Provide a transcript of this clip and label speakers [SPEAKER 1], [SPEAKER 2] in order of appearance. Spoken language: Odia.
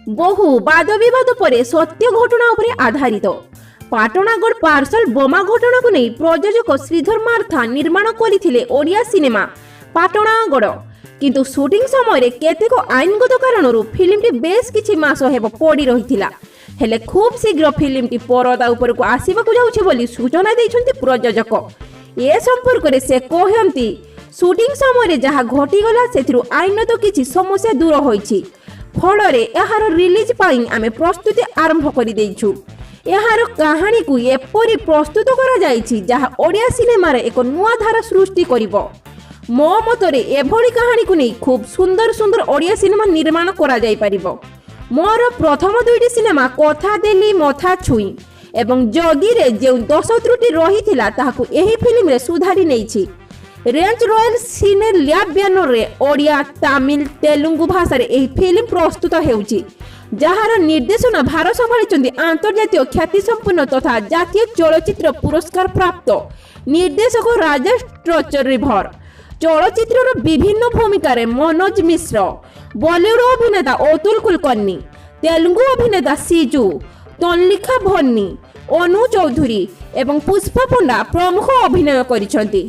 [SPEAKER 1] ବହୁ ବାଦ ବିବାଦ ପରେ ସତ୍ୟ ଘଟଣା ଉପରେ ଆଧାରିତ। ପାଟଣାଗଡ଼ ପାର୍ସଲ ବୋମା ଘଟଣାକୁ ନେଇ ପ୍ରଯୋଜକ ଶ୍ରୀଧର ମାର୍ଥା ନିର୍ମାଣ କରିଥିଲେ ଓଡ଼ିଆ ସିନେମା ପାଟଣାଗଡ଼। କିନ୍ତୁ ସୁଟିଂ ସମୟରେ କେତେକ ଆଇନଗତ କାରଣରୁ ଫିଲ୍ମଟି ବେଶ କିଛି ମାସ ହେବ ପଡ଼ି ରହିଥିଲା। ହେଲେ ଖୁବ୍ ଶୀଘ୍ର ଫିଲ୍ମଟି ପରଦା ଉପରକୁ ଆସିବାକୁ ଯାଉଛି ବୋଲି ସୂଚନା ଦେଇଛନ୍ତି ପ୍ରଯୋଜକ। ଏ ସମ୍ପର୍କରେ ସେ କହନ୍ତି, ସୁଟିଂ ସମୟରେ ଯାହା ଘଟିଗଲା, ସେଥିରୁ ଆଇନଗତ କିଛି ସମସ୍ୟା ଦୂର ହୋଇଛି। ଫଳରେ ଏହାର ରିଲିଜ୍ ପାଇଁ ଆମେ ପ୍ରସ୍ତୁତି ଆରମ୍ଭ କରିଦେଇଛୁ। ଏହାର କାହାଣୀକୁ ଏପରି ପ୍ରସ୍ତୁତ କରାଯାଇଛି, ଯାହା ଓଡ଼ିଆ ସିନେମାରେ ଏକ ନୂଆ ଧାରା ସୃଷ୍ଟି କରିବ। ମୋ ମତରେ ଏଭଳି କାହାଣୀକୁ ନେଇ ଖୁବ୍ ସୁନ୍ଦର ସୁନ୍ଦର ଓଡ଼ିଆ ସିନେମା ନିର୍ମାଣ କରାଯାଇପାରିବ। ମୋର ପ୍ରଥମ ଦୁଇଟି ସିନେମା କଥା ଦେଲି ମଥା ଛୁଇଁ ଏବଂ ଜଗିରେ ଯେଉଁ ଦୋଷ ତ୍ରୁଟି ରହିଥିଲା, ତାହାକୁ ଏହି ଫିଲ୍ମରେ ସୁଧାରି ନେଇଛି। ରେଞ୍ଜ ରୟାଲ ସିନେ ଲ୍ୟାବ୍ ବ୍ୟାନରରେ ଓଡ଼ିଆ, ତାମିଲ, ତେଲୁଗୁ ଭାଷାରେ ଏହି ଫିଲ୍ମ ପ୍ରସ୍ତୁତ ହେଉଛି, ଯାହାର ନିର୍ଦ୍ଦେଶନା ଭାର ସମ୍ଭାଳିଛନ୍ତି ଆନ୍ତର୍ଜାତୀୟ ଖ୍ୟାତିସମ୍ପନ୍ନ ତଥା ଜାତୀୟ ଚଳଚ୍ଚିତ୍ର ପୁରସ୍କାର ପ୍ରାପ୍ତ ନିର୍ଦ୍ଦେଶକ ରାଜେଶ ରିଭର। ଚଳଚ୍ଚିତ୍ରର ବିଭିନ୍ନ ଭୂମିକାରେ ମନୋଜ ମିଶ୍ର, ବଲିଉଡ ଅଭିନେତା ଅତୁଲ କୁଲକର୍ଣ୍ଣି, ତେଲୁଗୁ ଅଭିନେତା ସିଜୁ, ତନ୍ଲିଖା ଭନ୍ନି, ଅନୁ ଚୌଧୁରୀ ଏବଂ ପୁଷ୍ପା ପଣ୍ଡା ପ୍ରମୁଖ ଅଭିନୟ କରିଛନ୍ତି।